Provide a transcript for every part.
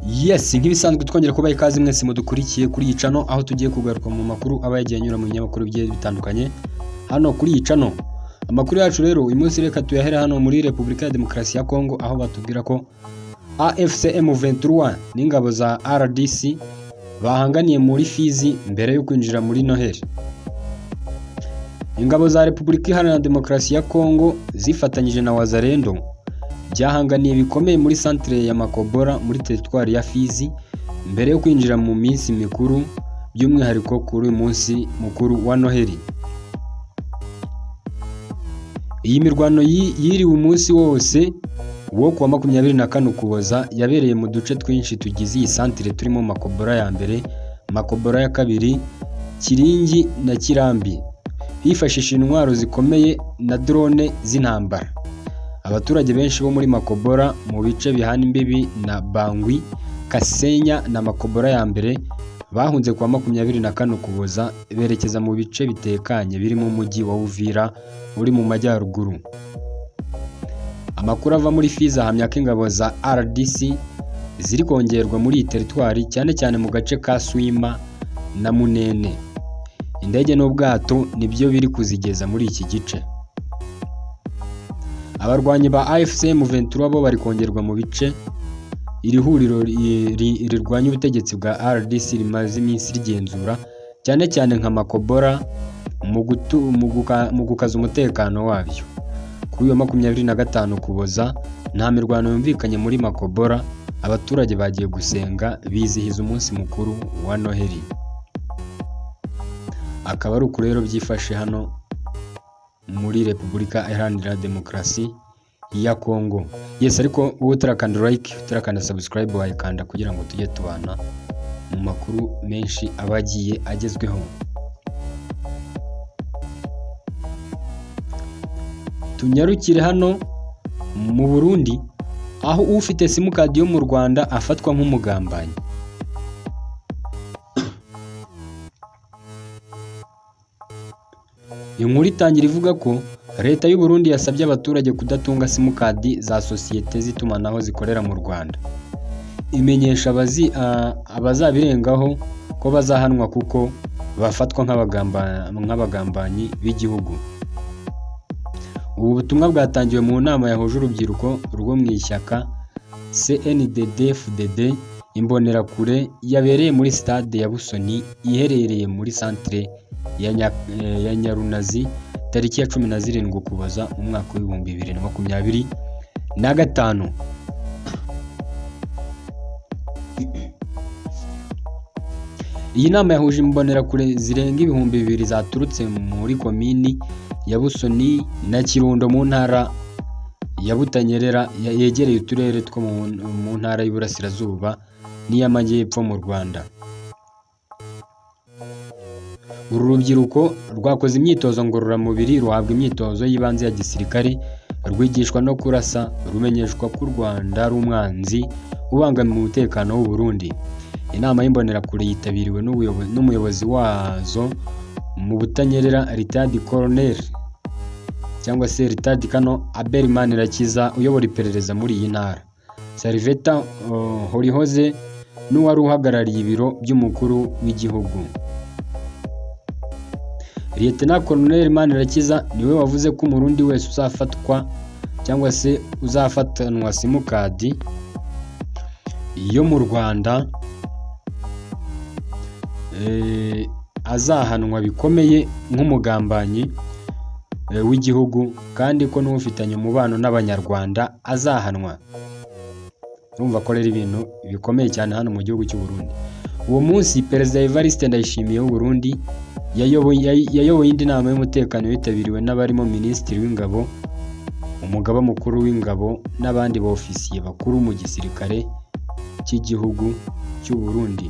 Yes, nk'ibisanzwe twongera kubaha ikaze mwese mudukurikiye kuri iyi channel, aho tugiye kugaruka mu makuru aba yagiye anyura mu binyamakuru bigiye bitandukanye hano kuri iyi channel. Amakuru yacu rero uyu munsi reka tuyahere hano muri Repubulika ya Demokarasi ya Kongo, aho batubwira ko AFC M23 n'ingabo za RDC bahanganiye muri Fizi mbere yo kwinjira muri Noheli. Ingabo za Repubulika Iharanira Demokarasi ya Kongo zifatanyije na Wazalendo byahanganiye bikomeye muri centre ya Makobora muri teritwari ya Fizi mbere yo kwinjira mu minsi mikuru, by'umwihariko kuri uyu munsi mukuru wa Noheli. Iyi mirwano yiriwe umunsi wose wo kuwa 24 Ukuboza, yabereye mu duce twinshi tugize iyi santire turimo Makobora ya mbere, Makobora ya kabiri, Kiringi na Kirambi, hifashishije intwaro zikomeye na drone z'intambara. Abaturage benshi bo muri Makobora mu bice bihana imbibi na Bangwi, Kasenya na Makobora ya mbere bahunze kuwa 24 Ukuboza berekeza mu bice bitekanye birimo umujyi wa Uvira uri mu majyaruguru. Amakuru ava muri Fizi ahamya ko ingabo za RDC ziri kongerwa muri iyi teritwari, cyane cyane mu gace ka Swima na Munene. Indege n'ubwato nibyo biri kuzigeza muri iki gice. Abarwanyi ba AFC M23 bo bari kongerwa mu bice iri huriro rirwanya ubutegetsi bwa RDC rimaze iminsi rigenzura, cyane cyane nka Makobora, mu gukaza umutekano wabyo. Kuri uyu wa 25 Ukuboza nta mirwano yumvikanye muri Makobora, abaturage bagiye gusenga bizihiza umunsi mukuru wa Noheli. Akaba ari uku rero byifashe hano muri Repubulika Iharanira Demokarasi ya Kongo. Yes, ariko wowe utarakanda like, utarakanda subscribe, wayikanda kugira ngo tujye tubana mu makuru menshi aba agiye agezweho. Tunyarukire hano mu Burundi, aho ufite simukadi yo mu Rwanda afatwa nk'umugambanyi. Inkuru itangira ivuga ko Leta y'u Burundi yasabye abaturage kudatunga simukadi za sosiyete z'itumanaho zikorera mu Rwanda. Imenyesha abazabirengaho ko bazahanwa kuko bafatwa nk'abagambanyi b'igihugu. Ubu butumwa bwatangiwe mu nama yahuje urubyiruko rwo mu ishyaka CNDD-FDD Imbonerakure, yabereye muri stade ya Busoni iherereye muri centre ya Nyarunazi, tariki ya 17 Ukuboza mu mwaka wa 2025. Iyi nama yahuje imbonerakure zirenga 2000 zaturutse muri komini ya Busoni na Kirundo mu ntara ya Butanyerera yegereye uturere two mu ntara y'Iburasirazuba n'iy'Amajyepfo mu Rwanda. Uru rubyiruko rwakoze imyitozo ngororamubiri, ruhabwa imyitozo y'ibanze ya gisirikare, rwigishwa no kurasa, rumenyeshwa ko u Rwanda ari umwanzi ubangamiye umutekano w'u Burundi. Inama y'imbonerakure yitabiriwe n'umuyobozi wazo mu Butanyerera, Retired Colonel cyangwa se Retired Colonel Abel Manirakiza uyobora iperereza muri iyi ntara, Salveta Horihoze n'uwari uhagarariye ibiro by'umukuru w'igihugu. Lieutenant Colonel Manirakiza niwe wavuze ko Umurundi wese uzafatwa cyangwa se uzafatanwa simukadi yo mu Rwanda azahanwa bikomeye nk'umugambanyi w'igihugu, kandi ko n'ufitanye umubano n'Abanyarwanda azahanwa. Urumva ko rero ibintu bikomeye cyane hano mu gihugu cy'u Burundi. Uwo munsi Perezida Evariste Ndayishimiye w'u Burundi yayoboye indi nama y'umutekano yitabiriwe n'abarimo Minisitiri w'Ingabo, Umugaba Mukuru w'Ingabo n'abandi ba ofisiye bakuru mu gisirikare cy'igihugu cy'u Burundi.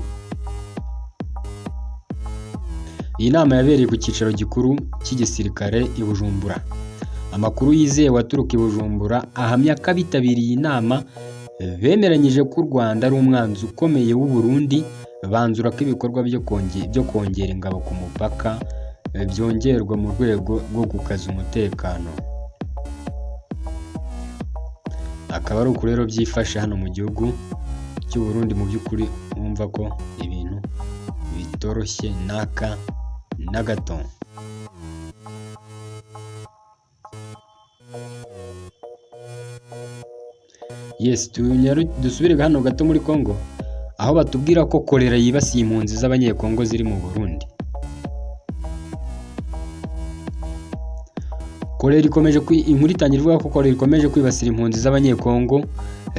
Iyi nama yabereye ku cyicaro gikuru cy'igisirikare i Bujumbura. Amakuru yizewe aturuka i Bujumbura ahamya ko abitabiriye iyi nama bemeranyije ko u Rwanda ari umwanzi ukomeye w'u Burundi, banzura ko ibikorwa byo kongera ingabo ku mupaka byongerwa mu rwego rwo gukaza umutekano. Akaba ari uku rero byifashe hano mu gihugu cy'u Burundi. Mu by'ukuri wumva ko ibintu bitoroshye n'aka na gato. Yes, dusubire hano gato muri Congo, aho batubwira ko kolera yibasiye impunzi z'Abanyekongo ziri mu Burundi. Kolera ikomeje, inkuru itangira ivuga ko kolera ikomeje kwibasira impunzi z'Abanyekongo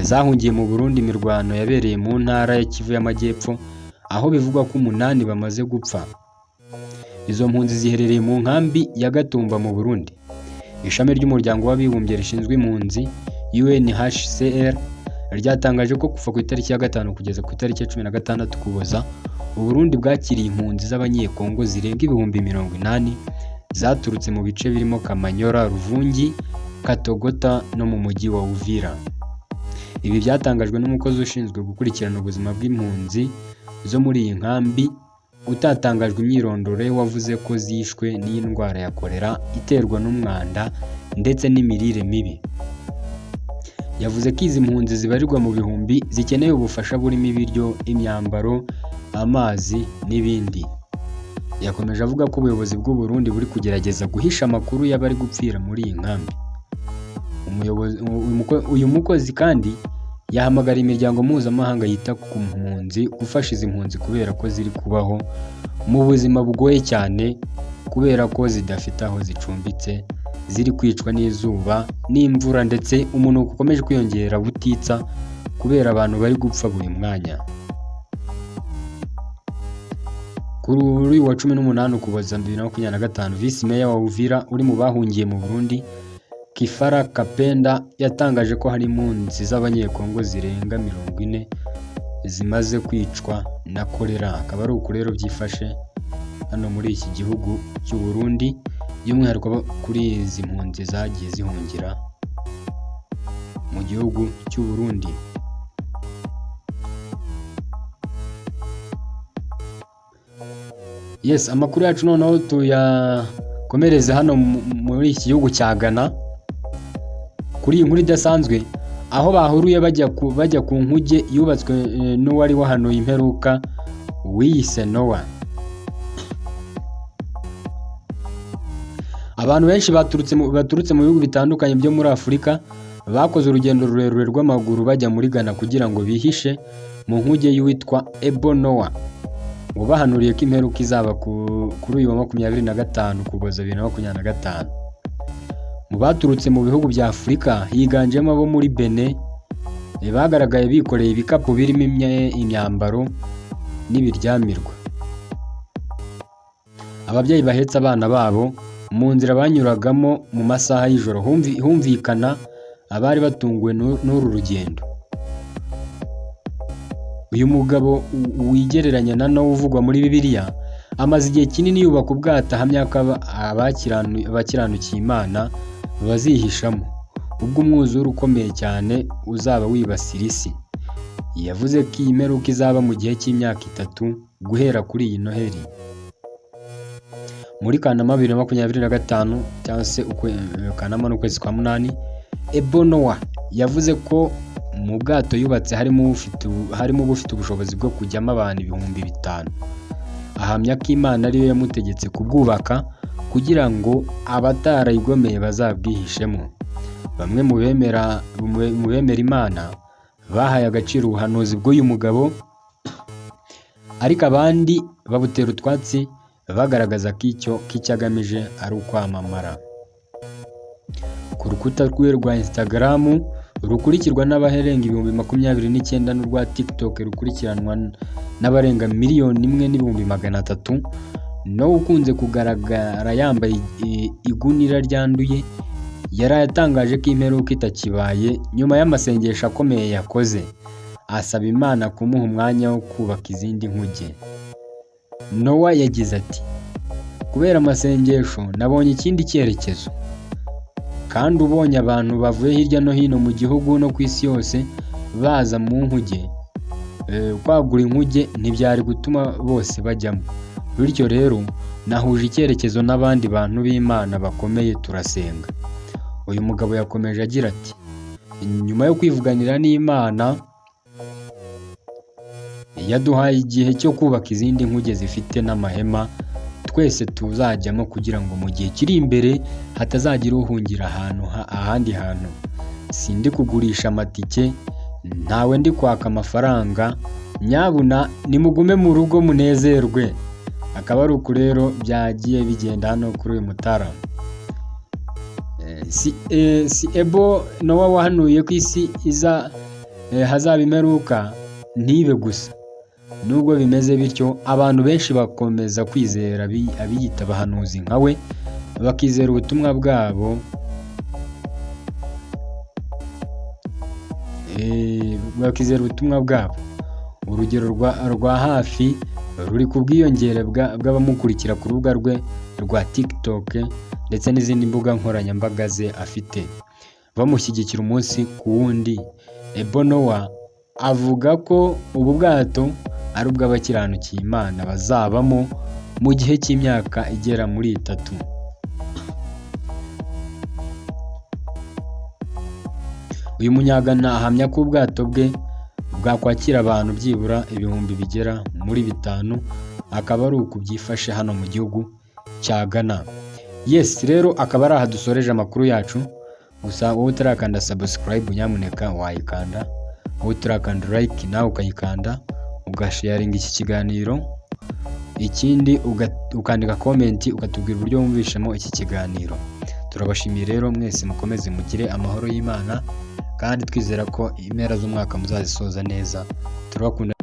zahungiye mu Burundi imirwano yabereye mu ntara ya Kivu y'Amajyepfo, aho bivugwa ko 8 bamaze gupfa. Izo mpunzi ziherereye mu nkambi ya Gatumba mu Burundi. Ishami ry'umuryango w'abibumbye rishinzwe impunzi UNHCR ryatangaje ko kuva ku itariki ya 5 kugeza ku itariki ya 16 Ukuboza, u Burundi bwakiriye impunzi z'Abanyekongo zirenga 80,000 zaturutse mu bice birimo Kamanyola, Ruvungi, Katogota no mu mujyi wa Uvira. Ibi byatangajwe n'umukozi ushinzwe gukurikirana ubuzima bw'impunzi zo muri iyi nkambi utatangajwe imyirondoro ye, wavuze ko zishwe n'iyi ndwara ya kolera iterwa n'umwanda ndetse n'imirire mibi. Yavuze ko izi mpunzi zibarirwa mu bihumbi zikeneye ubufasha burimo ibiryo, imyambaro, amazi n'ibindi. Yakomeje avuga ko ubuyobozi bw'u Burundi buri kugerageza guhisha amakuru y'abari gupfira muri iyi nkambi. Uyu mukozi kandi yahamagariye imiryango mpuzamahanga yita ku mpunzi gufasha izi mpunzi kubera ko ziri kubaho mu buzima bugoye cyane, kubera ko zidafite aho zicumbitse, ziri kwicwa n'izuba n'imvura ndetse umunuko ukomeje kwiyongera butitsa kubera abantu bari gupfa buri mwanya. Kuri uyu wa 18 Ukuboza 2025, Visi Meya wa Uvira uri mu bahungiye mu Burundi, Kifara Kapenda, yatangaje ko hari impunzi z'Abanyekongo zirenga 40 zimaze kwicwa na kolera. Akaba ari uku rero byifashe hano muri iki gihugu cy'u Burundi, by'umwihariko kuri izi mpunzi zagiye zihungira mu gihugu cy'u Burundi. Yes, amakuru yacu noneho tuyakomereze hano muri iki gihugu cya Ghana, kuri iyi nkuru idasanzwe aho bahuruye bajya ku nkuge yubatswe n'uwari wahanuye imperuka wiyise Nowa. Abantu benshi baturutse mu bihugu bitandukanye byo muri Afurika bakoze urugendo rurerure rw'amaguru bajya muri Ghana kugira ngo bihishe mu nkuge y'uwitwa Ebo Nowa, wabahanuriye ko imperuka izaba kuri uyu wa 25 Ukuboza 2025. Mu baturutse mu bihugu bya Afurika higanjemo abo muri Benin, bagaragaye bikoreye ibikapu birimo imyambaro n'ibiryamirwa. Ababyeyi bahetse abana babo mu nzira banyuragamo mu masaha y'ijoro, humvikana abari batunguwe n'uru rugendo. Uyu mugabo wigereranya na Nowa uvugwa muri Bibiliya, amaze igihe kinini yubaka ubwato ahamya ko abakiranukiye Imana bazihishamo ubwo umwuzure ukomeye cyane uzaba wibasira isi. Yavuze ko iyi mperuka izaba mu gihe cy'imyaka 3 guhera kuri iyi Noheli. Muri Kanama 2025 cyangwa se Kanama n'ukwezi kwa 8, Ebo Nowa yavuze ko mu bwato yubatse harimo ubufite ubushobozi bwo kujyamo abantu 5000. Ahamya ko Imana ariyo yamutegetse kubwubaka kugira ngo abatarayigomeye bazabwihishemo. Bamwe mu bemera Imana bahaye agaciro ubuhanuzi bw'uyu mugabo, ariko abandi babutera utwatsi bagaragaza ko icyo agamije ari ukwamamara. Ku rukuta rwe rwa Instagram rukurikirwa n'abarenga 29,000 n'urwa TikTok rukurikiranwa n'abarenga 1,300,000, Nowa ukunze kugaragara yambaye igunira ryanduye, yaraye atangaje ko imperuka itakibaye nyuma y'amasengesho akomeye yakoze, asaba Imana kumuha umwanya wo kubaka izindi nkuge. Nowa yagize ati: "Kubera amasengesho nabonye ikindi cyerekezo, kandi ubonye abantu bavuye hirya no hino mu gihugu no ku isi yose baza mu nkuge, kwagura inkuge ntibyari gutuma bose bajyamo. Bityo rero nahuje icyerekezo n'abandi bantu b'Imana bakomeye turasenga." Uyu mugabo yakomeje agira ati: "Nyuma yo kwivuganira n'Imana Yaduhaye igihe cyo kubaka izindi nkuge zifite n'amahema twese tuzajyamo kugira ngo mu gihe kiri imbere hatazagira uhungira ahantu ahandi hantu. Sindi kugurisha amatike, ntawe ndi kwaka amafaranga, nyabuna nimugume mu rugo munezerwe. Akaba ari uku rero byagiye bigenda hano kuri uyu mutara. Si Ebo Noah wahanuye ko isi iza hazaba imperuka ntibe gusa. Nubwo bimeze bityo, abantu benshi bakomeza kwizera abiyita abahanuzi nka we, bakizera ubutumwa bwabo, bakizera ubutumwa bwabo. Urugero rwa hafi ruri ku bwiyongere bw'abamukurikira ku rubuga rwe rwa TikTok ndetse n'izindi mbuga nkoranyambaga ze afite, bamushyigikira umunsi ku wundi. Ebo Noah avuga ko ubu bwato ari ubw'abakiranukiye Imana bazabamo mu gihe cy'imyaka igera muri 3. Uyu munyagana ahamya ko ubwato bwe bwakwakira abantu byibura ibihumbi bigera muri 5, akaba ari uku byifashe hano mu gihugu cya Ghana. Yes, rero akaba ari aha dusoreje amakuru yacu. Gusa wowe utarakanda subscribe nyamuneka wayikanda, wowe utarakanda like nawe ukayikanda, ugasharinga iki kiganiro, ikindi ukandika comment ukatubwira uburyo wumvishemo iki kiganiro. Turabashimiye rero mwese, mukomeze mugire amahoro y'Imana, kandi twizera ko impera z'umwaka muzazisoza neza. Turabakunda.